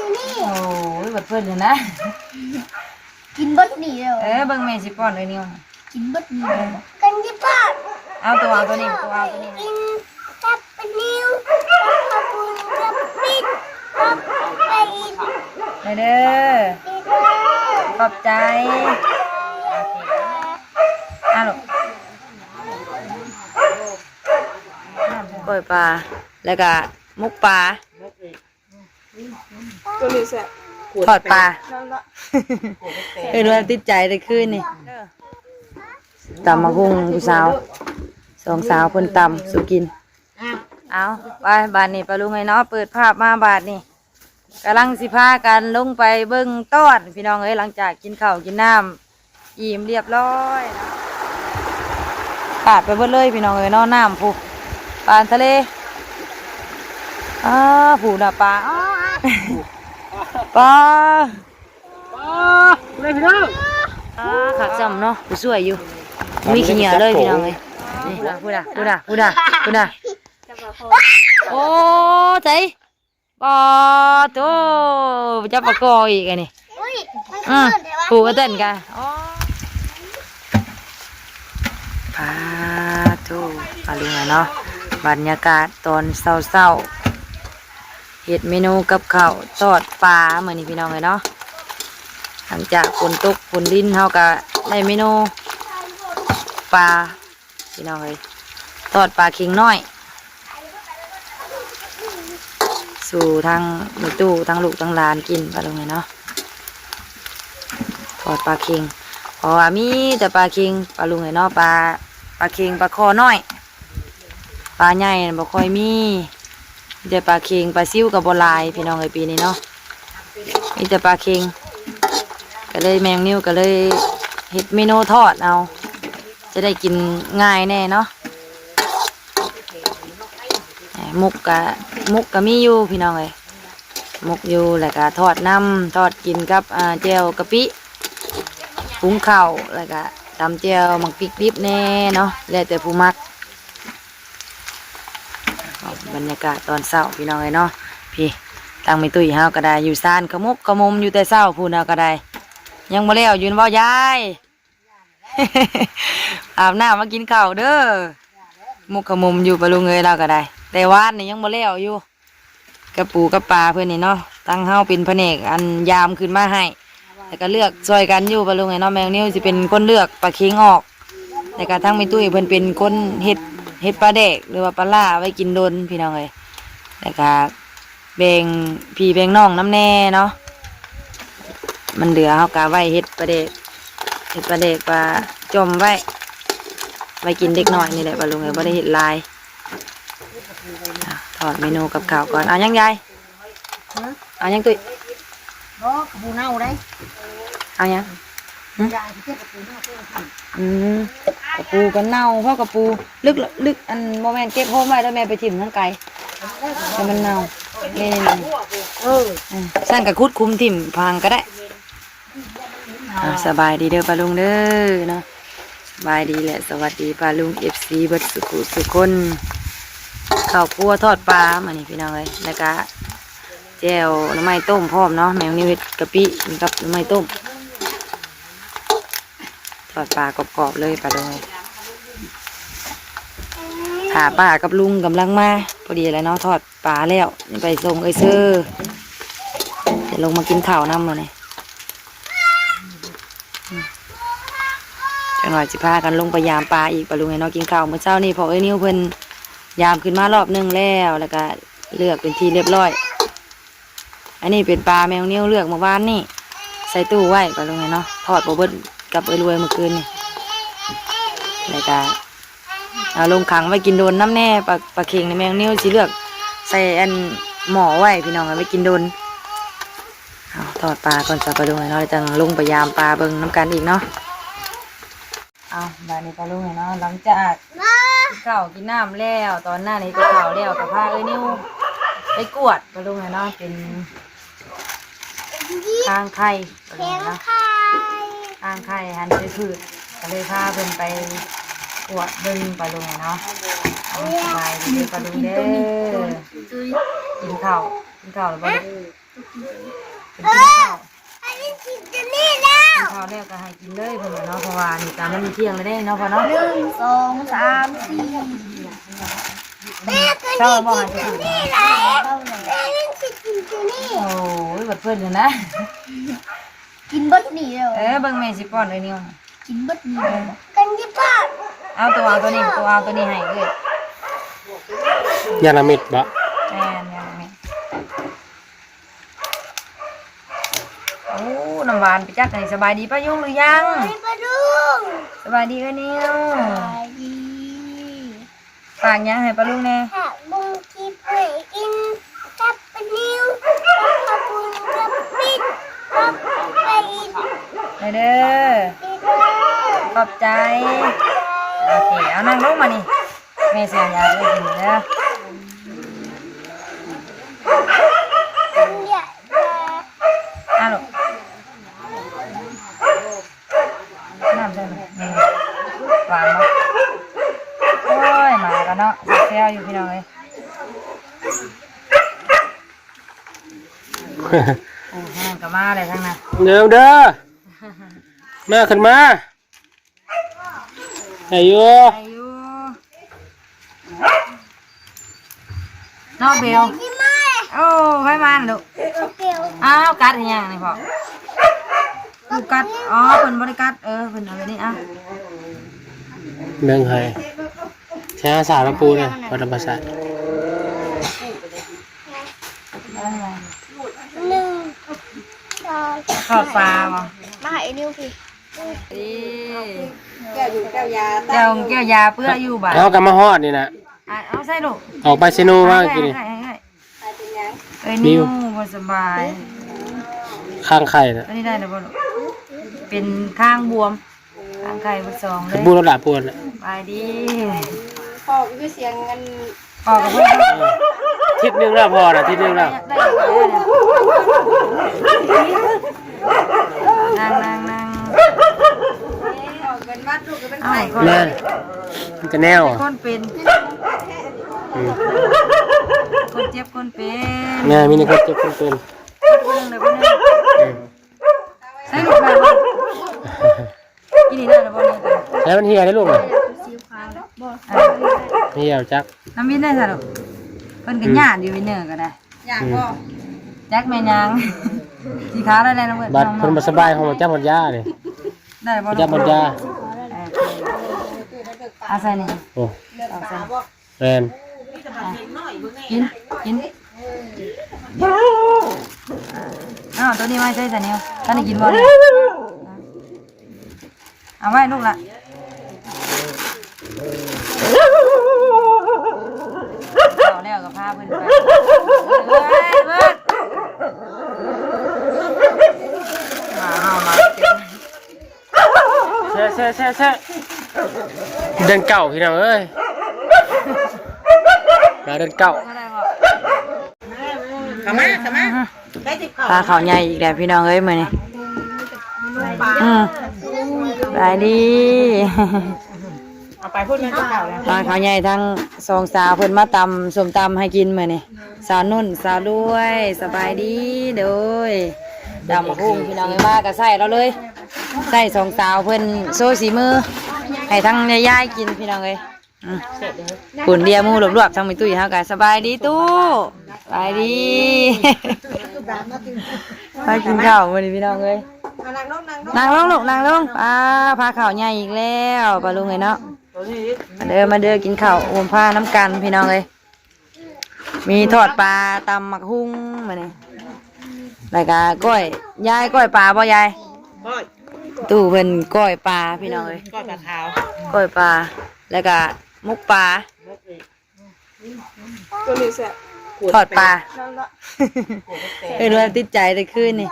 ໂອ້ຍ ບັດເພິ່ນຫັ້ນນະ ກິນເບິດນີ້ແລ້ວ. ເອີ ເບິ່ງແມ່ຊິປ້ອນເອີນິວ ກິນເບິດນີ້ແລ້ວ. ເອີ ກັນຊິປ້ອນ ເອົາຕົວ ເອົາຕົວນີ້ ຕົວເອົາຕົວນີ້ ກິນກັບປານິວ ກັບເຂົ້າປຸ້ນ ກັບປິດ ກັບໄປອີກ ເດີ ເດີ ເດີ ຂອບໃຈ ໂອເຄ ອາ ລູກ ກ້ອຍປາ ແລ້ວກະໝົກປາ. ໂຕນີ້ແຊບ ທອດປາ ເອີ້ນວ່າຕິດໃຈແຕ່ຄືນນີ້ ຕຳໝາກຫຸ່ງຜູ້ສາວ ສອງສາວເພິ່ນຕຳສູ່ກິນ. ເອົາ ໄປບາດນີ້ ປາລຸງເອີຍເນາະ ເປີດພາບມາບາດນີ້ ກຳລັງຊິພາກັນລົງໄປເບິ່ງຕອນ ພີ່ນ້ອງເອີຍ ຫຼັງຈາກກິນເຂົ້າກິນນ້ຳ ອີ່ມລຽບຮ້ອຍ ປາດໄປເບິດເລີຍພີ່ນ້ອງເອີຍເນາະ ນ້ຳພຸ້ນ ປານທະເລ ອາ ພຸ້ນນະປາ ອາ ປາ ປາ ເລີຍພີ່ນ້ອງ ອາ ຄັກຊ້ຳເນາະ ຜູ້ຊ່ວຍຢູ່ ມີຂີ້ເຫຍື້ອເລີຍພີ່ນ້ອງເອີຍ ນີ້ ພຸ້ນນະ ພຸ້ນນະ ພຸ້ນນະ ພຸ້ນນະ ໂອ້ ໃສ ປາໂທ້ ຈັບປາຄໍອີກອັນນີ້ ອຸ້ຍ ມັນ ອືມ ຄືນແທ້ວະ ປູກກະເຕັ້ນກະ ອໍ ປາໂທ້ ປາລຸງອະເນາະ ບັນຍາກາດຕອນເຊົ້າໆ ເຮັດເມນູກັບເຂົ້າທອດປາມື້ນີ້ພີ່ນ້ອງເອີຍເນາະ ຫຼັງຈາກຝົນຕົກຝົນລິນ ເຮົາກະໄດ້ເມນູປາ ພີ່ນ້ອງເອີຍ ທອດປາເຄັງນ້ອຍ ສູ່ທັງແມ່ຕູ້ ທັງລູກທັງຫຼານກິນ ປາລຸງເອີຍເນາະ ທອດປາເຄັງ ເພາະວ່າມີແຕ່ປາເຄັງ ປາລຸງເອີຍເນາະ ປາ ປາເຄັງ ປາຄໍນ້ອຍ ປາໃຫຍ່ນັ້ນບໍ່ຄ່ອຍມີ ມີແຕ່ປາເຄັງ ປາຊິວກະບໍ່ຫຼາຍ ພີ່ນ້ອງເອີຍ ປີນີ້ເນາະ ມີແຕ່ປາເຄັງ ກະເລີຍ ແມ່ນ້ອງນິວກະເລີຍເຮັດເມນູທອດເອົາ ຈະໄດ້ກິນງ່າຍແດ່ເນາະ ໝົກກະ ໝົກກະມີຢູ່ພີ່ນ້ອງເອີຍ ໝົກຢູ່ ແລ້ວກະທອດນຳ ທອດກິນກັບ ອາ ແຈ່ວກະປິ ຫຸງເຂົ້າ ແລ້ວກະຕຳແຈ່ວ ໝາກພິກດິບແດ່ເນາະ ແລ້ວແຕ່ຜູ້ມັກ. ບັນຍາກາດຕອນເຊົ້າພີ່ນ້ອງເອີຍເນາະ ພີ້ ທາງແມ່ຕຸ້ຍເຮົາກະໄດ້ ຢູ່ຊານຂະໝົກຂະໝົມຢູ່ແຕ່ເຊົ້າພຸ້ນ ເຮົາກະໄດ້ ຍັງບໍ່ແລ້ວຢູ່ແມ່ນບໍ່ຍາຍ ອາບນ້ຳມາກິນເຂົ້າເດີ ໝົກຂະໝົມຢູ່ ປາລຸງເອີຍ ລາວກະໄດ້ ແຕ່ວານນີ້ຍັງບໍ່ແລ້ວຢູ່ ກັບປູກັບປາເພິ່ນນີ້ເນາະ ທາງເຮົາເປັນພະແນກອັນຍາມຂຶ້ນມາໃຫ້ ແລ້ວກະເລືອກຊ່ອຍກັນຢູ່ ປາລຸງເອີຍເນາະ ແມ່ນ້ອງນິວຊິເປັນຄົນເລືອກປາເຄັງອອກ ແລ້ວກະທາງແມ່ຕຸ້ຍເພິ່ນເປັນຄົນເຮັດ ເຮັດປາແດກ ຫຼືວ່າປາລ້າໄວ້ກິນດົນ ພີ່ນ້ອງເອີຍ ແລ້ວກະ ແບ່ງພີ່ແບ່ງນ້ອງນຳແດ່ເນາະ ມັນເຫຼືອເຮົາກະໄວ້ເຮັດປາແດກ ເຮັດປາແດກປາຈ່ອມໄວ້ ໄວ້ກິນເດັກນ້ອຍນີ້ແຫຼະ ປາລຸງເອີຍ ບໍ່ໄດ້ເຮັດຫຼາຍ ອ່ະ ທອດເມນູກັບເຂົ້າກ່ອນ ເອົາຫຍັງຍາຍ ຮະ ເອົາຫຍັງຕຸ້ຍ ບໍ່ ກະປູເນົ່າໄດ໋ ເອົາຫຍັງ ຫຶ ຢາຍຊິເກັບກະປູເນົ່າ ອືມ ກະປູກະເນົ່າ ເພາະກະປູ ລຶກ ລຶກ ອັນ ບໍ່ແມ່ນເກັບໂຮມໄວ້ເດີ ແມ່ໄປຖິ້ມທາງໄກ ແຕ່ມັນເນົ່າ ນີ້ ນີ້ ນີ້ ເອີ ອືມ ຊັ້ນກະຂຸດຂຸມຖິ້ມຝັງກະໄດ້ ອ່າ ສະບາຍດີເດີປ້າລຸງເດີເນາະ ສະບາຍດີ ແລະ ສະຫວັດດີປ້າລຸງ ເອັຟຊີ ເບິດສຸຂູສຸຄົນ ເຂົ້າຄົວທອດປາມື້ນີ້ພີ່ນ້ອງເອີຍ ແລ້ວກະ ແຈ່ວໜໍ່ໄມ້ຕົ້ມພ້ອມເນາະ ແມ່ນ້ອງນິວເຮັດກະປິກິນກັບໜໍ່ໄມ້ຕົ້ມ ທອດປາກອບໆເລີຍປ້າລຸງ ຖ້າປ້າກັບລຸງກຳລັງມາ ພໍດີແລ້ວເນາະ ທອດປາແລ້ວ ໄປສົ່ງເອື້ອຍເຊີ ຈະລົງມາກິນເຂົ້ານຳມື້ນີ້ ຈັກໜ້ອຍຊິພາກັນລົງໄປຢາມປາອີກ ປ້າລຸງເອີຍເນາະ ກິນເຂົ້າມື້ເຊົ້ານີ້ ເພາະເອື້ອຍນິວເພິ່ນຢາມຂຶ້ນມາລອບໜຶ່ງແລ້ວ ແລ້ວກະເລືອກເປັນທີ່ລຽບຮ້ອຍ ອັນນີ້ເປັນປາແມ່ນ້ອງນິວເລືອກມື້ວານນີ້ ໃສ່ຕູ້ໄວ້ປ້າລຸງເອີຍເນາະ ທອດບໍ່ເບິດກັບເອື້ອຍລວຍມື້ຄືນນີ້ ແລ້ວກະ ເອົາລົງຂັງໄວ້ກິນດົນນຳແດ່ ປາ ປາເຄັງນີ້ແມ່ນ້ອງນິວຊິເລືອກໃສ່ອັນໝໍ້ໄວ້ພີ່ນ້ອງ ໄວ້ກິນດົນ ເອົາທອດປາກ່ອນຊະປ້າລຸງເອີຍເນາະ ແລ້ວຈັ່ງລົງໄປຢາມປາເບິ່ງນຳກັນອີກເນາະ ເອົາ ບາດນີ້ປ້າລຸງເອີຍເນາະ ຫຼັງຈາກກິນເຂົ້າກິນນ້ຳແລ້ວ ຕອນນັ້ນເຮັດກັບເຂົ້າແລ້ວ ກະພາເອື້ອຍນິວໄປກວດປ້າລຸງເອີຍເນາະ ເປັນ ຄາງໄຂ່ ຄາງໄຂ່ ຄາງໄຂ່ຫັ້ນເປັນພືດ ກະເລີຍພາເພິ່ນໄປກວດເບິ່ງປ້າລຸງເນາະ ເອົາ ສະບາຍດີປ້າລຸງເດີ ກິນເຂົ້າ ກິນເຂົ້າແລ້ວບໍ່? ເອີ ອັນນີ້ກິນຕົວນີ້ແລ້ວ ກິນເຂົ້າແລ້ວກໍໃຫ້ກິນເລີຍເພິ່ນວ່າເນາະ ເພາະວ່ານີ້ກະມັນທ່ຽງແລ້ວເດ້ເນາະພໍ່ເນາະ ໜຶ່ງ ສອງ ສາມ ສີ່ ແມ່ກໍນີ້ກິນຕົວນີ້ແຫຼະ ແມ່ຍັງຊິກິນຕົວນີ້ ໂອ້ຍ ບັດເພິ່ນຫັ້ນນະ ກິນເບິດນີ້ແລ້ວ ເອີ ເບິ່ງແມ່ຊິປ້ອນເອີນິວ ກິນເບິດນີ້ແລ້ວ ກັນຊິປ້ອນ ເອົາໂຕ ເອົາໂຕນີ້ ໂຕເອົາໂຕນີ້ໃຫ້ເອີຍ ຢ່າງລະເມັດບໍ? ແມ່ນ ຢ່າງລະເມັດ. ໂອ້ ນ້ຳຫວານໄປຈັກອັນນີ້ ສະບາຍດີປ້າຍຸງຫຼືຍັງ? ສະບາຍດີປ້າລຸງ ສະບາຍດີເອື້ອຍນິວ ສະບາຍດີ ຝາກຫຍັງໃຫ້ປ້າລຸງແດ່? ຝາກເບິ່ງຄລິບໃຫ້ອິນກັບປ້ານິວ ກັບພໍ່ບຸນ ກັບປິດ ກັບໄປອິນ ໄປເດີ ໄປເດີ ຂອບໃຈ ຂອບໃຈ ໂອເຄ ເອົານັ່ງລົງມານີ້ ແມ່ຊິເອົາຢາໃຫ້ກິນເດີ ອາລູກ ນ້ຳໃສ່ ນີ້ ຫວານບໍ່? ໂອ້ຍ ໝາກໍເນາະ ແຊວຢູ່ພີ່ນ້ອງເອີຍ ໂອ້ ທາງນັ້ນກໍມາແລ້ວ ທາງນັ້ນ ເດີ ມາ ຂຶ້ນມາ. ໄດ້ຢູ່ ໄດ້ຢູ່ ເນາະເບວ ໂອ້ ໃຜມາລູກ ອ້າວ ກັດອີຫຍັງນີ້ພໍ່ ລູກກັດ ອໍ ເພິ່ນບໍ່ໄດ້ກັດ ເອີ ເພິ່ນເອົາໄວ້ນີ້ ເອົາ ເບິ່ງໃຫ້ ໃຊ້ອາສາມາປູເດີ ເອົາທຳມະຊາດ ໜຶ່ງ ສອງ ທອດປາບໍ່ ມາໃຫ້ໄອ້ນິວພີ້. ນີ້ ແກ້ວຢູ່ແກ້ວຢາ ແກ້ວ ແກ້ວຢາເປື້ອຢູ່ບາດ ເຮົາກໍມາຮອດນີ້ນະ ອ່ະ ເອົາໃສ່ລູກ ອອກໄປເຊໂນມາກີ້ນີ້ ເອີຍ ນິວ ບໍ່ສະບາຍ ຄ້າງໄຂ່ນະ ອັນນີ້ໄດ້ແລ້ວບໍ່ລູກ ເປັນຄ້າງບວມ ຄ້າງໄຂ່ເບິດສອງເລີຍ ກະບູດແລ້ວລະ ປວດແລ້ວ ສະບາຍດີ ພໍ່ກໍຄືສຽງອັນ ອອກກັບເພິ່ນ ທິດໜຶ່ງແລ້ວ ພໍນະ ທິດໜຶ່ງແລ້ວ ນັ່ງໆໆ ເປັນຫວັດ ລູກກໍເປັນໄຂ້ ແມ່ນ ມີແຕ່ແນວ ຄົນເປັນ ອືມ ຄົນເຈັບຄົນເປັນ ແມ່ນ ມີແຕ່ຄົນເຈັບຄົນເປັນ ຄົນໜຶ່ງເດີ ຄົນໜຶ່ງ ອືມ ໃສ່ລູກໄດ້ບໍ່? ກິນນີ້ໄດ້ແລ້ວບໍ່ນີ້? ໃສ່ມັນເຫ່ຍໄດ້ລູກ ເຫ່ຍຈັກ ນ້ຳວິນໄດ້ຊະລູກ ເພິ່ນກໍ ອືມ ຍາດຢູ່ ວິນເນີກໍໄດ້ ຍາດບໍ່? ອືມ ຈັກແມ່ນຫຍັງ ສີຂາວໄດ້ແລ້ວ ນ້ຳເບິດ ບັດເພິ່ນບໍ່ສະບາຍ ເຮົາຈັບໝົດຢານີ້ ໄດ້ບໍ່ລູກ? ຈັບໝົດຢາ ເອີ ເອົາໃສ່ນີ້ ໂອ້ ເອົາໃສ່ ແມ່ນ ອ່ະ ກິນ ກິນ ອ້າວ ໂຕນີ້ໄວ້ໃສ່ຊະນິວ ທ່ານໄດ້ກິນບໍ່ນີ້? ເອົາໄວ້ລູກລະ ເອົາແລ້ວກໍພາເພິ່ນໄປ ເອີຍ ເບິດ ມາເຮົາມາ ແຊະ ແຊະ ແຊະ ແຊະ ເດືອນເກົ້າ ພີ່ນ້ອງເອີຍ ມາເດືອນເກົ້າ ເຂົ້າມາ ເຂົ້າມາ ໄປຕິບເຂົ້າ ປາເຂົ້າໃຫຍ່ອີກແລ້ວ ພີ່ນ້ອງເອີຍ ມື້ນີ້ ອືມ ສະບາຍດີ ເອົາໄປພຸ້ນແມ່ນເຂົ້າແລ້ວ ປາເຂົ້າໃຫຍ່ ທັງສອງສາວເພິ່ນມາຕຳສົ້ມຕຳໃຫ້ກິນມື້ນີ້. ສາວນຸ່ນ ສາວລວຍ ສະບາຍດີ ໂດຍ ຕຳບັກຫຸ່ງ ພີ່ນ້ອງເອີຍ ມາກໍໃສ່ລາວເລີຍ ໃສ່ສອງສາວເພິ່ນໂຊສີມື ໃຫ້ທັງຍາຍໆກິນ ພີ່ນ້ອງເອີຍ ອືມ ປຸ້ນເດຍໝູ່ລວບໆ ທັງແມ່ຕຸ້ຍເຮົາກໍ ສະບາຍດີຕູ້ ສະບາຍດີ ມາກິນເຂົ້າມື້ນີ້ ພີ່ນ້ອງເອີຍ ນັ່ງລົງ ນັ່ງລົງ ນັ່ງລົງ ອ່າ ພາເຂົ້າໃຫຍ່ອີກແລ້ວ ປ້າລຸງເອີຍເນາະ ມາເດີ ມາເດີ ກິນເຂົ້າໂຮມພານຳກັນ ພີ່ນ້ອງເອີຍ. ມີທອດປາ ຕຳໝາກຫຸ່ງມື້ນີ້ ແລ້ວກະກ້ອຍ ຍາຍ ກ້ອຍປາບໍ່ຍາຍ? ກ້ອຍ ຕູ້ເພິ່ນກ້ອຍປາ ພີ່ນ້ອງເອີຍ ກ້ອຍປາຂາວ ກ້ອຍປາ ແລ້ວກະໝົກປາ ໂຕນີ້ແຊບ ທອດປາ ເອີ້ນວ່າຕິດໃຈແຕ່ຄືນນີ້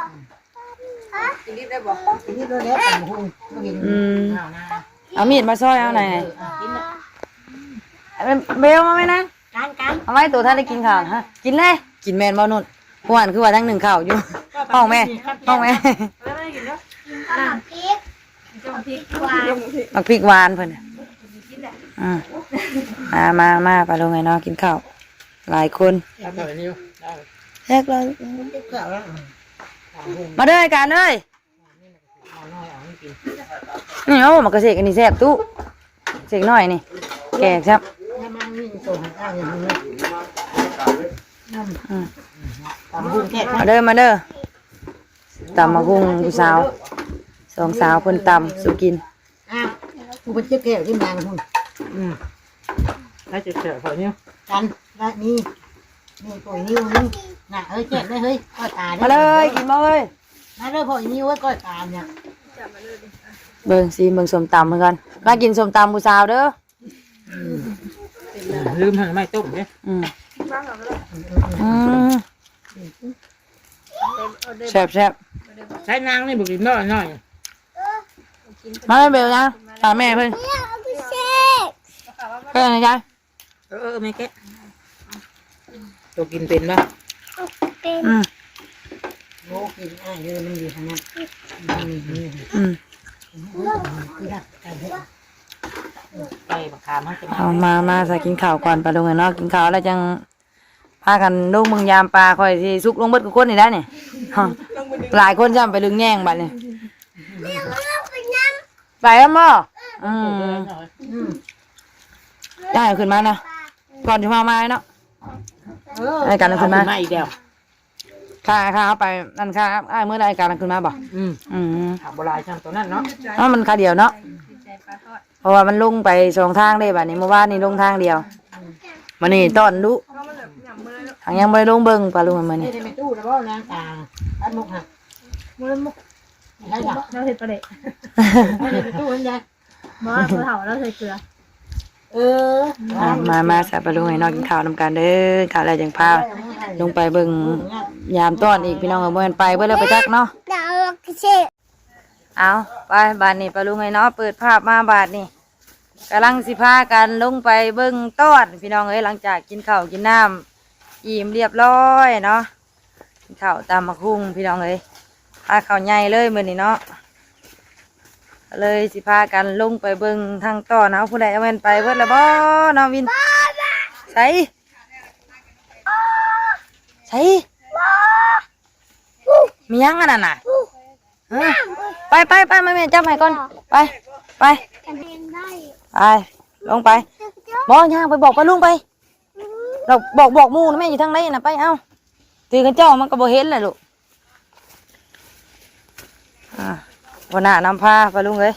ກິນດິບໄດ້ບໍ່? ກິນດິບໄດ້ແລ້ວ ຕຳບັກຫຸ່ງ ບໍ່ເຫັນ ອືມ ເອົາມີດມາຊອຍເອົາໜ່ອຍ ເອີ ກິນເນາະ ເບວມາແມ່ນາງ ການ ການ ເອົາໄວ້ ໂຕທ່ານໄດ້ກິນເຂົ້າຫັ້ນ ກິນເລີຍ ກິນແມ່ນບໍ່ນຸ່ນ ຜູ້ຫັ້ນຄືວ່າທັງໜຶ້ງເຂົ້າຢູ່ ຫ້ອງແມ່ ຫ້ອງແມ່ ກິນເດີ ໝາກພິກ ໝາກພິກຫວານ ໝາກພິກຫວານເພິ່ນ ອືມ ມາ ມາ ມາ ປ້າລຸງເອີຍເນາະ ກິນເຂົ້າ ຫຼາຍຄົນ ເອົາເຂົ້າໃຫ້ນິວ ເອົາ ແທກເລີຍ. ມາເດີອາຈານເອີຍ. ນີ້ ໂອ້ ໝາກກະເສກອັນນີ້ແຊບຕູ້ ເສກນ້ອຍນີ້ ແກງແຊບ. ອືມ ມາເດີ ມາເດີ ຕຳໝາກຫຸ່ງຜູ້ສາວ ສອງສາວເພິ່ນຕຳສູ່ກິນ. ອ້າວ ຜູ້ເພິ່ນເຈັບແຂ້ວກິນນາງພຸ້ນ. ອືມ ໃຜເຈັບແຂ້ວ ພໍ່ນິ້ວ ກັນ ລະນີ້ ນີ້ ພໍ່ນິ້ວນີ້ ນະ ເອີຍ ແຈກໄດ້ເຮີ້ຍ ກ້ອຍປາເດີ ມາເລີຍ ກິນບໍ່ເຮີ້ຍ ມາເດີ ພໍ່ນິ້ວເອີຍ ກ້ອຍປາເນຍ. ເບິ່ງ ຊີມເບິ່ງສົ້ມຕຳເພິ່ນກ່ອນ ມາກິນສົ້ມຕຳຜູ້ສາວເດີ. ອືມ ລືມຫັ້ນ ໄມ້ຕົ້ມເດ້. ອືມ ອືມ ແຊບໆ ໃຊ້ນາງນີ້ບໍ່ກິນນ້ອຍໆ. ມາແມ່ເບວນະ ຫາແມ່ເພິ່ນ ເພິ່ນນະຍາຍ. ເອີ ເອີ ແມ່ແກະ ໂຕກິນເປັນບໍ່? ເປັນ. ອືມ ໂອ້ ກິນອ້າຍເດີ ມັນຢູ່ທາງນັ້ນ. ອືມ ໄປບັກຂາມ ເຮົາຈະມາ ເອົາ ມາ ມາ ສາກິນເຂົ້າກ່ອນ ປາລຸງເອີຍເນາະ. ກິນເຂົ້າແລ້ວຈັ່ງ ພາກັນລົງເບິ່ງຍາມປາ ຂ້ອຍຊິສຸກລົງເບິດທຸກຄົນນີ້ໄດ໋ນີ້. ຫຼາຍຄົນຊ້ຳໄປດຶງແຍ່ງບັດນີ້. ໄປແລ້ວບໍ່? ອືມ ອືມ ໄດ້ຂຶ້ນມານະ ກ່ອນຊິມາມາເນາະ. ເອີ ໄດ້ກັນຂຶ້ນມາ ຂຶ້ນມາອີກແລ້ວ. ຄ່າ ຄ່າເຮົາໄປ ອັນຄ່າອ້າຍມື້ໃດການຂຶ້ນມາບໍ່? ອືມ ອືມ ຫາບໍ່ຫຼາຍຊ່ຳໂຕນັ້ນເນາະ. ເອົາ ມັນຄ່າດຽວເນາະ ເພາະວ່າມັນລົງໄປສອງທາງເດ້. ບາດນີ້ ມື້ວານນີ້ລົງທາງດຽວ ມື້ນີ້ຕ້ອນດຸ ຫາກຍັງບໍ່ໄດ້ລົງເບິ່ງປາລຸງມື້ນີ້. ແມ່ຕູ້ລະບໍ່ນາງຕາ ອັນໝົກຫະ ລາວເຮັດປາແດກ ແມ່ຕູ້ຫັ້ນຍາຍ. ບໍ່ ຜູ້ເຖົ້າລາວໃສ່ເກືອ. ເອີ ມາ ມາ ມາ ສາປາລຸງໃຫ້ນ້ອງກິນເຂົ້ານຳກັນເດີ. ເຂົ້າແລ້ວຈັ່ງພາລົງໄປເບິ່ງຍາມຕ້ອນອີກ ພີ່ນ້ອງເອີຍ. ບໍ່ແມ່ນໄປເບິດແລ້ວໄປຈັກເນາະ. ເອົາ ໄປບາດນີ້ ປາລຸງເອີຍເນາະ ເປີດພາບມາບາດນີ້ ກຳລັງຊິພາກັນລົງໄປເບິ່ງຕ້ອນ ພີ່ນ້ອງເອີຍ. ຫຼັງຈາກກິນເຂົ້າກິນນ້ຳອີ່ມລຽບຮ້ອຍເນາະ ກິນເຂົ້າຕຳໝາກຫຸ່ງ ພີ່ນ້ອງເອີຍ. ພາເຂົ້າໃຫຍ່ເລີຍມື້ນີ້ເນາະ ເລີຍຊິພາກັນລົງໄປເບິ່ງທາງຕ້ອນເຮົາ. ຜູ້ໃດເອົາແວ່ນໄປເບິດແລ້ວບໍ່ເນາະວິນ? ໃສ ໃສ ມີຫຍັງອັນນັ້ນນະ? ຮະ ໄປ ໄປ ໄປ ມາແມ່ຈັບໃຫ້ກ່ອນ. ໄປ ໄປ ໄປ ລົງໄປ. ບໍ່ ຍ່າງໄປບອກປ້າລຸງໄປ. ລະບອກ ບອກໝູ່ນະແມ່ ຢູ່ທາງໃດນະ. ໄປ ເອົາ ຖືກັນຈ້ອງມັນກໍບໍ່ເຫັນແຫຼະລູກ. ອ່າ ຫົວໜ້ານຳພາ ປ້າລຸງເອີຍ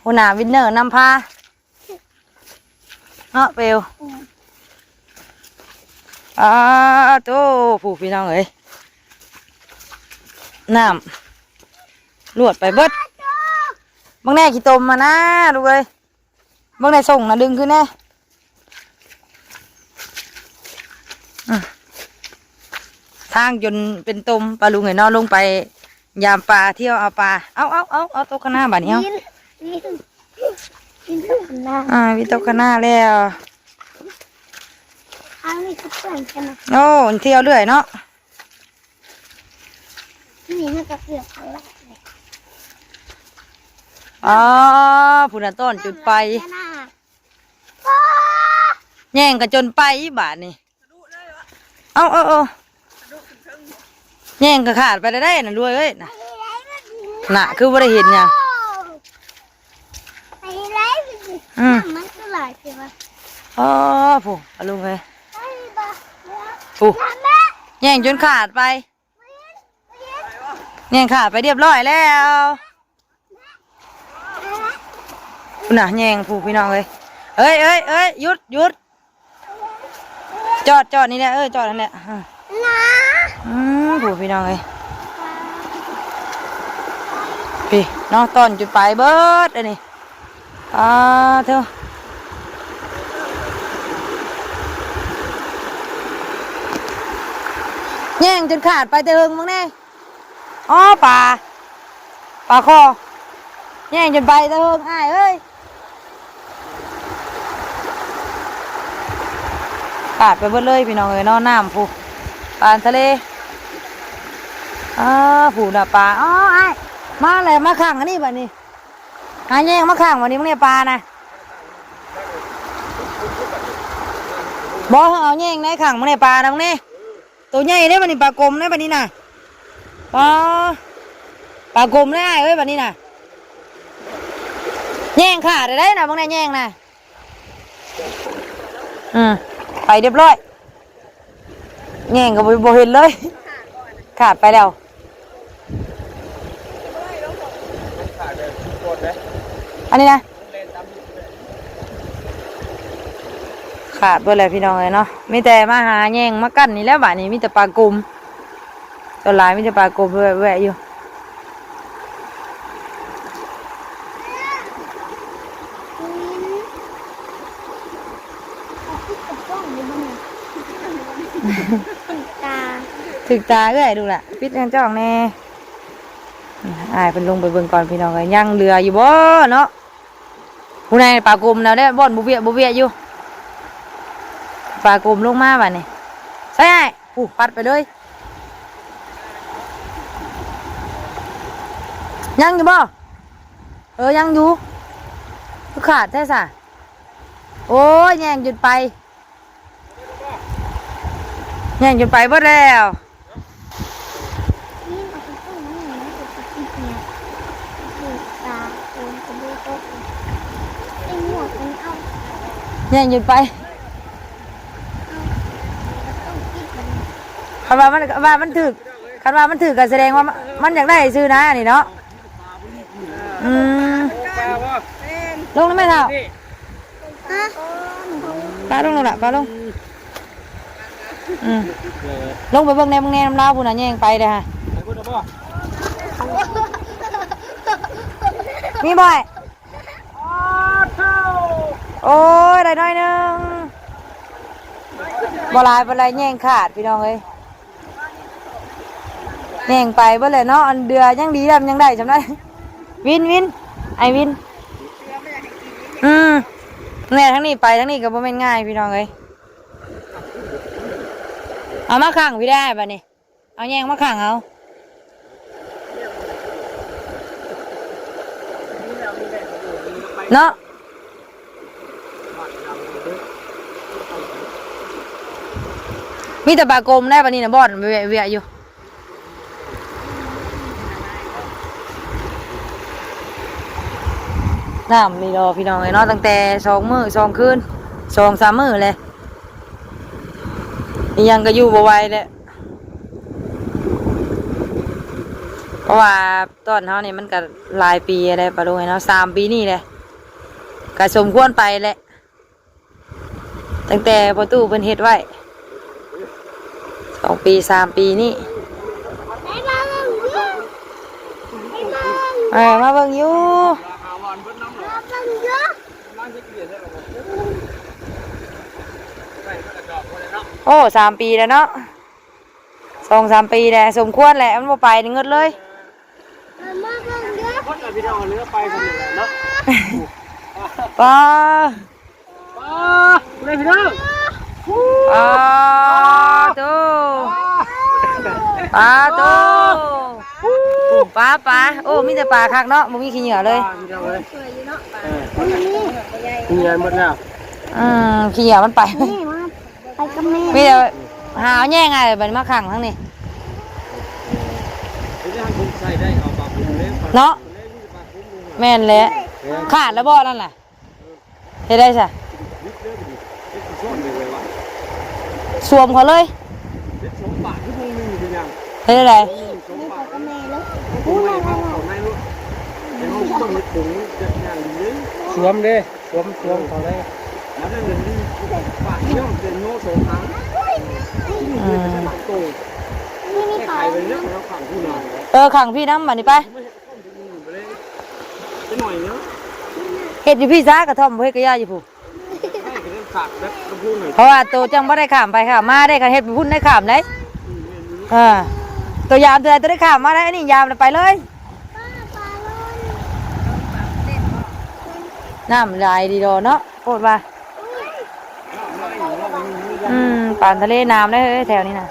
ຫົວໜ້າວິນເນີນຳພາ ເນາະເປວ. ອາໂຕ ຜູ້ ພີ່ນ້ອງເອີຍ ນ້ຳລວດໄປເບິດ. ເບິ່ງແນ່ ຂີ້ຕົມມານະລູກເອີຍ. ເບິ່ງໄດ້ສົ່ງນະ ດຶງຂຶ້ນແດ່. ອືມ ທາງຈົນເປັນຕົມ ປ້າລຸງເອີຍເນາະ ລົງໄປຍາມປາ ທ່ຽວເອົາປາ. ເອົາ ເອົາ ເອົາ ເອົາຕົກຄະນາບາດນີ້ ເອົາ ວິນ ວິນ ວິນຕົກຄະນາ ອ່າ ວິນຕົກຄະນາແລ້ວ. ທາງນີ້ຄືເປື້ອນກັນນະ ໂອ້ ທ່ຽວເລື້ອຍເນາະ. ນີ້ມັນກະເກືອບເຂົາລະ. ອໍ ພຸ້ນນະ ຕ້ອນຈົນໄປ ແຍ່ງກະຈົນໄປບາດນີ້. ເອົາ ເອົາ ເອົາ ແຍ່ງກະຂາດໄປແລ້ວໄດ໋ນະ ລວຍເອີຍນະ. ນະ ຄືບໍ່ໄດ້ເຫັນຫຍັງ. ອືມ ນ້ຳມັນຄືຫຼາຍແທ້ວະ. ອໍ ຜູ້ ປ້າລຸງເອີຍ ຜູ້ ແຍ່ງຈົນຂາດໄປ. ແຍ່ງຂາດໄປຮຽບຮ້ອຍແລ້ວ. ພຸ້ນນະ ແຍ່ງຜູ້ ພີ່ນ້ອງເອີຍ. ເອີຍ ເອີຍ ເອີຍ ຢຸດ ຢຸດ ຈອດ ຈອດນີ້ແຫຼະ ເອີ ຈອດຫັ້ນແຫຼະ. ອືມ ຜູ້ ພີ່ນ້ອງເອີຍ ພີ້ເນາະ ຕ້ອນຈົນໄປເບິດອັນນີ້. ອາໂທ້ ແຍ່ງຈົນຂາດໄປແຕ່ເຫິງເບິ່ງແນ່. ອໍ ປາ ປາຄໍ ແຍ່ງຈົນໄປແຕ່ເຫິງ ອ້າຍເອີຍ. ຂາດໄປເບິດເລີຍ ພີ່ນ້ອງເອີຍເນາະ. ນ້ຳ ຜູ້ ປາທະເລ. ອາ ຜູ້ນະປາ. ອໍ ອ້າຍ ມາແລ້ວ ມາຂັງອັນນີ້ບາດນີ້. ຫາແຍ່ງມາຂັງບາດນີ້ ເບິ່ງແນ່ປານະ. ບໍ່ ເຮົາເອົາແຍງໃນຂັງ ມື້ນີ້ປານະ ມື້ນີ້ ໂຕໃຫຍ່ເດ້ບັດນີ້ ປາກົມເດ້ບັດນີ້ນະ. ປາ ປາກົມເດ້ອ້າຍເອີຍ ບັດນີ້ນະ. ແຍງຂາດໄດ້ນະ ເບິ່ງແດ່ ແຍງນະ. ອືມ ໄປຮຽບຮ້ອຍ. ແຍງກໍບໍ່ ບໍ່ເຫັນເລີຍ ຂາດໄປແລ້ວ. ອັນນີ້ນະ ຂາດເບິດແລ້ວພີ່ນ້ອງເອີຍເນາະ. ມີແຕ່ມາຫາແຍງມາກັ້ນນີ້ແຫຼະ ບາດນີ້ມີແຕ່ປາກົມ. ສ່ວນຫຼາຍມີແຕ່ປາກົມແວະໆຢູ່. ຕາ ຖືກຕາເອື້ອຍ ດູລະ ປິດທາງຈ້ອງແດ່. ອາ ອ້າຍເພິ່ນລົງໄປເບິ່ງກ່ອນພີ່ນ້ອງເອີຍ ຍັງເຫຼືອຢູ່ບໍ່ເນາະ. ຜູ້ໃດປາກົມນະເດ້ ບ່ອນບໍ່ວຽກບໍ່ວຽກຢູ່ ປາກົມລົງມາບາດນີ້. ໃສ່ອ້າຍ ຜູ້ປັດໄປເລີຍ. ຍັງຢູ່ບໍ່? ເອີ ຍັງຢູ່. ຄືຂາດແທ້ສະ. ໂອ້ຍ ແຍງຈົນໄປ ແຍງຈົນໄປເບິດແລ້ວ. ແຍງຈົນໄປ ຄັນວ່າມັນ ວ່າມັນຖືກ ຄັນວ່າມັນຖືກກໍສະແດງວ່າມັນ ມັນຢາກໄດ້ຊື່ນະ ອັນນີ້ເນາະ. ອືມ ລົງໄດ້ໄໝເຖົ້າ? ປາລົງ ລົງລະ ປາລົງ. ອືມ ລົງໄປເບິ່ງແດ່ ເບິ່ງແດ່ນຳລາວພຸ້ນນະ ແຍງໄປເດ້ຫັ້ນ. ມີບໍ່? ໂອ້ຍ ໄດ້ໜ້ອຍໜຶ່ງ ບໍ່ຫຼາຍ ບໍ່ຫຼາຍ ແຍງຂາດພີ່ນ້ອງເອີຍ. ແຍງໄປເບິດແຫຼະເນາະ ອັນເດືອຍັງດີແລ້ວ ຍັງໄດ້ຊ່ຳນັ້ນ. ວິນ ວິນ ໄອ້ວິນ. ອືມ ແນ່ ທາງນີ້ໄປ ທາງນີ້ກໍບໍ່ແມ່ນງ່າຍພີ່ນ້ອງເອີຍ. ເອົາມາຂັງພີ້ແດ່ບາດນີ້ ເອົາແຍງມາຂັງເອົາ. ເນາະ ມີແຕ່ປາກົມໄດ້ບາດນີ້ນະ ບ່ອນວຽກໆຢູ່. ນ້ຳນີ້ດອກພີ່ນ້ອງເອີຍເນາະ ຕັ້ງແຕ່ສອງມື້ສອງຄືນ ສອງສາມມື້ແຫຼະ ອີ່ຫຍັງກໍຢູ່ບໍ່ໄຫວແຫຼະ. ເພາະວ່າຕອນເຮົານີ້ມັນກໍຫຼາຍປີແລ້ວປາລຸງເອີຍເນາະ ສາມປີນີ້ແຫຼະ ກໍສົມຄວນໄປແຫຼະ ຕັ້ງແຕ່ພໍ່ຕູ້ເພິ່ນເຮັດໄວ້ ສອງປີສາມປີນີ້. ເອີ ມາເບິ່ງຢູ່ ໂອ້ ສາມປີແລ້ວເນາະ. ສອງສາມປີແຫຼະ ສົມຄວນແຫຼະ ມັນບໍ່ໄປນີ້ເງິດເລີຍ. ຄົນລະພີ່ນ້ອງເຫຼືອໄປສ່ຳນີ້ແຫຼະເນາະ. ປາ ປາ ເລີຍພີ່ນ້ອງ ປາໂຕ ປາໂຕ ປາ ປາ ໂອ້ ມີແຕ່ປາຄັກເນາະ ບໍ່ມີຂີ້ເຫຍື້ອເລີຍ. ເອີ ເຫຍື້ອໝົດແລ້ວ ອືມ ຂີ້ເຫຍື້ອມັນໄປ. ໄປກັບແມ່ ມີແຕ່ຫາເອົາແຍງອ້າຍບັດນີ້ມາຂັງທາງນີ້ເນາະ. ແມ່ນແຫຼະ ຂາດແລ້ວບໍ່ນັ້ນນະ ເຮັດໄດ້ຊະ ສວມເຂົາເລີຍ ເຮັດໄດ້ໃດ. ສວມເດ້ ສວມ ສວມເຂົ້າໄດ້. ອືມ ເອີ ຂັງພີ້ນຳ ບາດນີ້ໄປ ເຮັດຢູ່ພີ້ຊາ ກະທ່ອມ ບໍ່ເຮັດກະຢ່າຢູ່ພຸ້ນ ເພາະວ່າໂຕຈັ່ງບໍ່ໄດ້ຂ້າມໄປຂ້າມມາເດ້ ຄັນເຮັດຢູ່ພຸ້ນໄດ້ຂ້າມໄດ໋. ເອີ ໂຕຢາມເທື່ອໃດໂຕໄດ້ຂ້າມມາໄດ໋ ອັນນີ້ຢາມແລ້ວໄປເລີຍ. ນ້ຳຫຼາຍດີດອເນາະ ໂພດວ່າ ອືມ ປານທະເລນ້ຳເດ້ເຮີ້ຍ ແຖວນີ້ນະ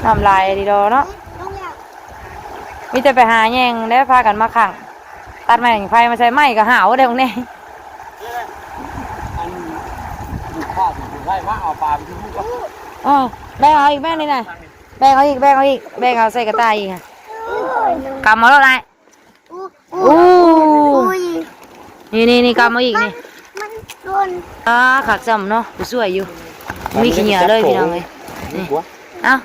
ນ້ຳຫຼາຍດີດອເນາະ. ມີແຕ່ໄປຫາແຍງແລ້ວ ພາກັນມາຂັງ ຕັດໄມ້ໄຟມາໃສ່ໄມ້ກໍຫາວເດ້ພວກນີ້. ອັນ ລູກຄ້າຊິໄລ່ມາເອົາປາໄປທີ່ພູກໍ ເອີ ແບ່ງເອົາອີກ ແບ່ງນີ້ນະ ແບ່ງເອົາອີກ ແບ່ງເອົາອີກ ແບ່ງເອົາໃສ່ກະຕ່າອີກ ກຳເອົາໂລດອ້າຍ. ໂອ້ ນີ້ໆໆ ກຳເອົາອີກນີ້ ມັນ ມັນໂດນ ອ່າ ຄັກຊ້ຳເນາະ ຜູ້ຊ່ວຍຢູ່ ມີຂີ້ເຫຍື້ອເລີຍພີ່ນ້ອງເອີຍ ນີ້ ເອົ້າ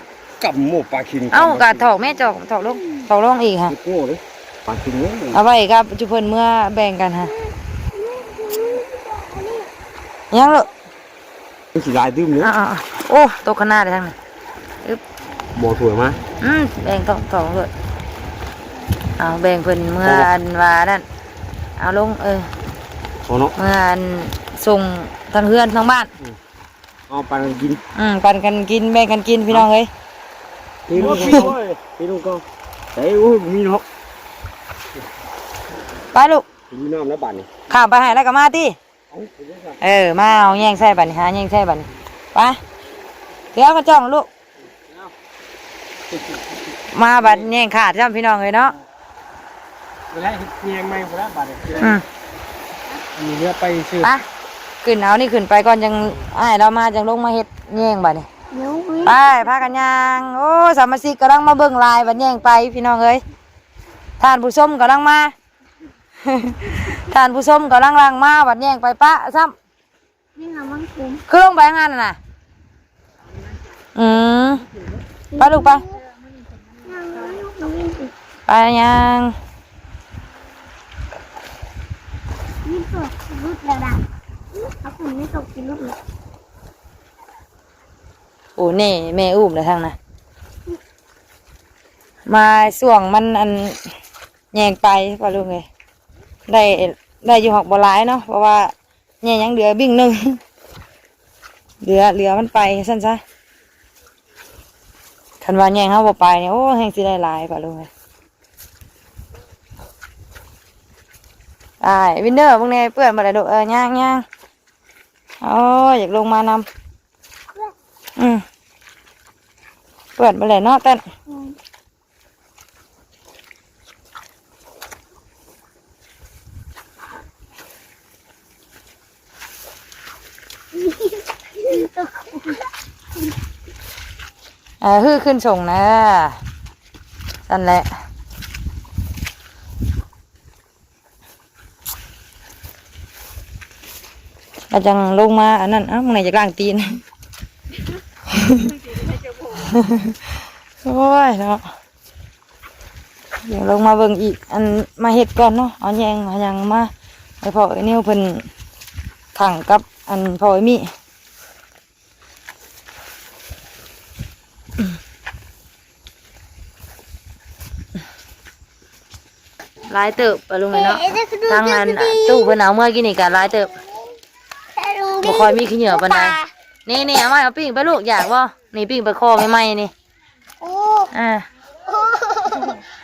ກຳໝູປາຄິງ ເອົ້າ ກະຖອກແມ່ ຖອກ ຖອກລົງ ຖອກລົງອີກຫະ ໂອ້ ປາຄິງເອີຍ ເອົາໄວ້ກັບຈຸເພິ່ນເມືອແບ່ງກັນຫະ ຍັງເລີ ມັນຊິຫຼາຍຕື່ມເດ້ ອ່າໆໆ ໂອ້ ຕົກຂະໜາດເດ້ທາງນັ້ນ ອຶບ ບໍ່ຖ້ວຍມາ ອືມ ແບ່ງທ້ອງໆ ໂລດ ເອົາແບ່ງເພິ່ນເມືອ ພໍບໍ່ ອັນວ່ານັ້ນ ເອົາລົງ ເອີ ພໍເນາະ ເມືອອັນສົ່ງທາງເຮືອນທາງບ້ານ ອືມ ເອົາປັນກັນກິນ ອືມ ປັນກັນກິນ ແບ່ງກັນກິນ ພີ່ນ້ອງເອີຍ ເທລົງກ່ອນ ເທລົງກ່ອນ ໃສ່ ໂອ້ຍ ບໍ່ມີເນາະ ໄປລູກ ກິນນ້ຳແລ້ວບາດນີ້ ຂ້າມໄປໃຫ້ແລ້ວກໍມາຕິ ເອີ ມາເອົາແຍງໃສ່ບາດນີ້ ຫາແຍງໃສ່ບາດນີ້ ໄປ ເອົາກະຈ່ອງລູກ ມາບາດແຍງຂາດຊ້ຳພີ່ນ້ອງເອີຍເນາະ ໄປແລ້ວເຮັດແຍງໃໝ່ພຸ້ນລະບາດນີ້ ອືມ ອັນນີ້ເຫຼືອໄປຊື່ ໄປ ຂຶ້ນເອົານີ້ຂຶ້ນໄປກ່ອນ ຈັ່ງອ້າຍລາວມາຈັ່ງລົງມາເຮັດແຍງບາດນີ້ ໄປ ພາກັນຍ່າງ ໂອ້ ສະມາຊິກກຳລັງມາເບິ່ງຫຼາຍ ບາດແຍງໄປພີ່ນ້ອງເອີຍ ທ່ານຜູ້ຊົມກຳລັງມາ ທ່ານຜູ້ຊົມກຳລັງຫຼັ່ງມາ ບັດແຍງໄປປະຊ້ຳ ນີ້ລະມັນຄຸມ ຄືລົງໄປທາງນັ້ນນະ ອືມ ໄປລູກໄປ ຍ່າງ ໄປຍ່າງ ນີ້ຕົກຫຼຸດແລ້ວນະ ເອົາຄຸນນີ້ຕົກກິນຫຼຸດແລ້ວ ໂອ້ ແນ່ ແມ່ອຸ້ມແລ້ວທາງນະ ມາຊ່ວງມັນ ອັນ ແຍງໄປ ປາລຸງເອີຍ ໄດ້ ໄດ້ຢູ່ ຫາກບໍ່ຫຼາຍເນາະ ເພາະວ່າແຍງຍັງເຫຼືອບິ້ງໜຶ່ງ ເຫຼືອ ເຫຼືອມັນໄປຊັ້ນຊະ ຄັນວ່າແຍງເຮົາບໍ່ໄປນີ້ ໂອ້ ແຮງຊິໄດ້ຫຼາຍ ປາລຸງເອີຍ ອ້າຍ ວິນເດີ ເບິ່ງແດ່ ເປື້ອນບໍ່ໄດ້ລູກ ເອີ ຍ່າງໆ ໂອ້ຍ ຢາກລົງມານຳ ອືມ ເປື້ອນບໍ່ໄດ້ເນາະ ແຕນ ອືມ ເອີ ຮືຂຶ້ນສົ່ງນະ ຊັ້ນແຫຼະ ລະຈັ່ງລົງມາອັນນັ້ນ ເອົ້າ ມື້ນີ້ຢາກລ້າງຕີນ ໂອ້ຍເນາະ ດຽວລົງມາເບິ່ງອີກ ອັນ ມາເຮັດກ່ອນເນາະ ເອົາແຍງເອົາຫຍັງມາໃຫ້ພໍ່ເອີຍນິວເພິ່ນຂັງກັບ ອັນ ພໍ່ເອີຍມີ ຫຼາຍເຕີບ ປາລຸງເອີຍເນາະ ທາງອັນ ຕູ້ເພິ່ນເອົາເມືອກິນນີ້ກະຫຼາຍເຕີບ ບໍ່ຄ່ອຍມີຂີ້ເຫຍື້ອປານໃດ ນີ້ໆ ເອົາມາ ເອົາປີ້ງໄປລູກ ຢາກບໍ່ ນີ້ ປີ້ງປາຄໍ່ໃໝ່ໆ ນີ້ ໂອ້ ອ່າ ໂອ້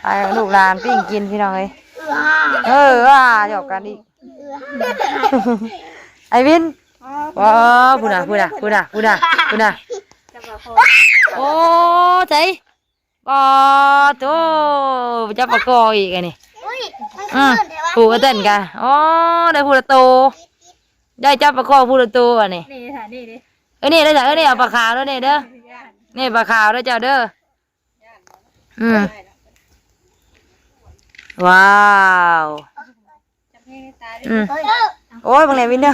ໃຫ້ລູກຫຼານປີ້ງກິນ ພີ່ນ້ອງເອີຍ ເອີ ເອີ ອ່າ ຫຍອກກັນອີກ ເອີ ໄອ້ວິນ ອໍ ພຸ້ນນະ ພຸ້ນນະ ພຸ້ນນະ ພຸ້ນນະ ພຸ້ນນະ ໂອ້ ໃສ ປາໂທ້ ຈັບປາຄໍ່ອີກອັນນີ້ ອຸ້ຍ ອືມ ຜູ້ກະເຕັ້ນກະ ອໍ ໄດ້ຜູ້ລະໂຕ ໄດ້ຈັບປາຄໍ່ຜູ້ລະໂຕອັນນີ້ ນີ້ ນີ້ ເອີ ນີ້ເດີ ເອີ ນີ້ເອົາປາຂາວເດີ ນີ້ເດີ ນີ້ປາຂາວເດີເຈົ້າເດີ ອືມ ວ້າວ ອືມ ໂອ້ຍ ເບິ່ງແດ່ ວິນເດີ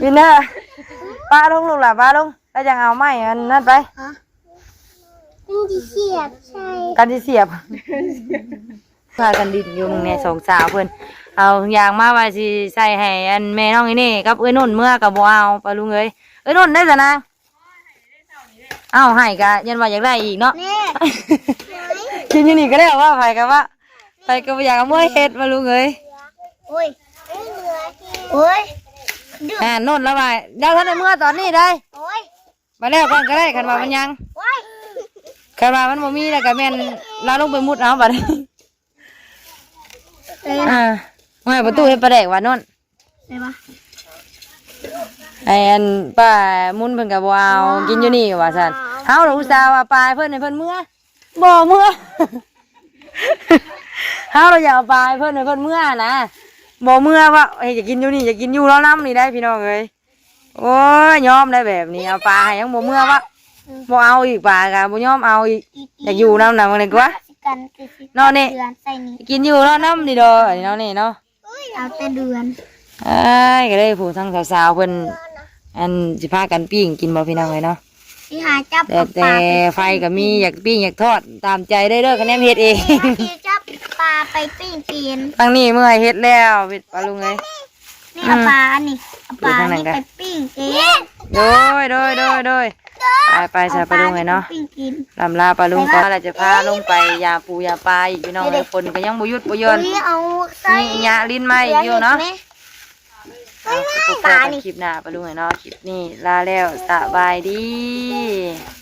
ວິນເດີ ປະລົງລູກຫຼ້າ ປະລົງ ແລ້ວຈັ່ງເອົາໄມ້ອັນນັ້ນໄປ ຮະ ມັນຊິສຽບໃສ່ ກັນຊິສຽບ ພາກັນດິ້ນຢູ່ ເບິ່ງແດ່ ສອງສາວເພິ່ນ ເອົາຢາງມາວ່າຊິໃສ່ໃຫ້ອັນແມ່ນ້ອງອີເນ່ກັບເອື້ອຍນຸ່ນເມືອກໍບໍ່ເອົາ ປາລຸງເອີຍ ເອື້ອຍນຸ່ນໄດ້ສະນາງ ເອົ້າ ໃຫ້ກະຍັນວ່າຢາກໄດ້ອີກເນາະ ແນ່ ກິນຢູ່ນີ້ກໍໄດ້ວ່າ ໃຜກໍວ່າ ໃຜກໍບໍ່ຢາກເອົາເມືອເຮັດ ປາລຸງເອີຍ ໂອ້ຍ ໂອ້ຍ ອ່າ ໂນນລະວ່າ ເຈົ້າທັນໄດ້ເມືອຕອນນີ້ໄດ໋ ໂອ້ຍ ມາແລ້ວກ່ອນກໍໄດ້ ຄັນວ່າມັນຍັງ ໂອ້ຍ ຄັນວ່າມັນບໍ່ມີແລ້ວກໍແມ່ນລາວລົງໄປມຸດເອົາບັດນີ້ ເອີ ອ່າ ວ່າປະຕູເຮັດປາແດກວ່າໂນນ ໄດ້ປະ ໄອ້ອັນປ້າມຸນເພິ່ນກໍບໍ່ເອົາ ອໍ ກິນຢູ່ນີ້ວ່າຊັ້ນ ເຮົາລະອຸດສ່າວ່າປາເພິ່ນໃຫ້ເພິ່ນເມືອ ບໍ່ເມືອ ເຮົາລະຢາກເອົາປາໃຫ້ເພິ່ນ ໃຫ້ເພິ່ນເມືອຫັ້ນນະ. ບໍ່ເມືອວະ ເຮັດຢາກກິນຢູ່ນີ້ ຢາກກິນຢູ່ລາວນຳນີ້ໄດ໋ພີ່ນ້ອງເອີຍ. ໂອ້ຍ ຍອມໄດ້ແບບນີ້ ເອົາປາໃຫ້ຍັງບໍ່ເມືອວະ. ບໍ່ເອົາອີກ ປາກະບໍ່ຍອມເອົາອີກ. ຢາກຢູ່ນຳນະ ເບິ່ງດີກວ່າ ເນາະນີ້. ກິນຢູ່ລາວນຳນີ້ດອກ ອັນນີ້ເນາະນີ້ເນາະ. ເອົາແຕ່ເດືອນ ອ້າຍ ກະເລີຍຜູ້ທັງສາວໆເພິ່ນ ອັນ ຊິພາກັນປີ້ງກິນບໍ່ພີ່ນ້ອງເອີຍເນາະ. ຊິຫາຈັບ ແຕ່ ແຕ່ໄຟກະມີ ຢາກປີ້ງຢາກທອດຕາມໃຈເດີ ເດີ ຄະແນນເຮັດເອງ. ຊິຈັບປາໄປປີ້ງກິນ. ທາງນີ້ເມື່ອຍເຮັດແລ້ວ ປາລຸງເອີຍ. ນີ້ເອົາປາອັນນີ້ ເອົາປານີ້ໄປປີ້ງກິນ. ໂດຍ ໂດຍ ໂດຍ ໂດຍ. ໄປ ໄປຊະ ປາລຸງເອີຍເນາະ. ລ່ຳລາປາລຸງກ່ອນ ແລ້ວຈະພາລົງໄປຢາປູຢາປາອີກພີ່ນ້ອງເອີຍ. ຝົນກະຍັງບໍ່ຢຸດບໍ່ຢ່ອນ ມີຫຍ້າລິນມາອີກຢູ່ເນາະ. ເອົາ ພໍ້ກັນຄລິບໜ້າປາລຸງເອີຍເນາະ. ຄລິບນີ້ລາແລ້ວ ສະບາຍດີ.